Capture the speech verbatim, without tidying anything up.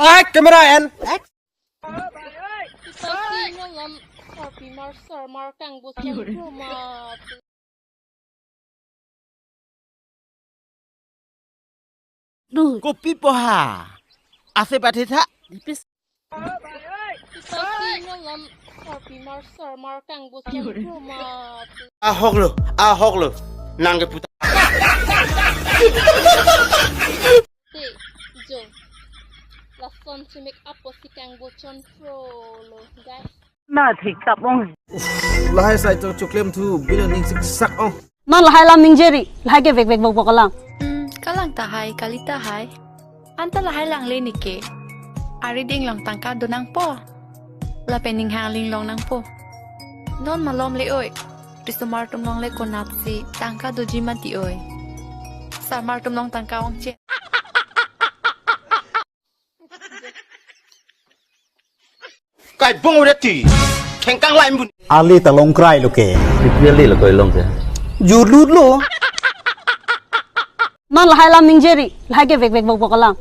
Ai, camera and action. Kita sing alam sarpi mar sar mar kangbo chengkro ma. Kopi poha. Ase pathe tha. Dipis. Kita sing alam sarpi mar sar mar kangbo chengkro ma. Ahok lo, ahok lo. Nang ke puta. Te, jo. Lason si make up po si kangbo chon pro lo, guys. Na thik tap ong. Lahai sai to choklem thu bino ning sik sak ong. Non lahai lam ningje ri, lahai ke vek vek bok bok alam. Hmm, kalang tahai, kali tahai. Anta lahai langle neke. Ari ding long tangka do nangpo. Lapen ning hang ling long nangpo. Non malom le oi. Risomar tum long le konatsi tangka doji mati oi. Sarmar tum long tangka ong che. Kai bong udah ti. Kengkang lain bun. Ali ta long krai lo ke. Really lo koi long ke. Julut lo. Non lahai lam ningje ri, lahai ke vek vek bok bok alam.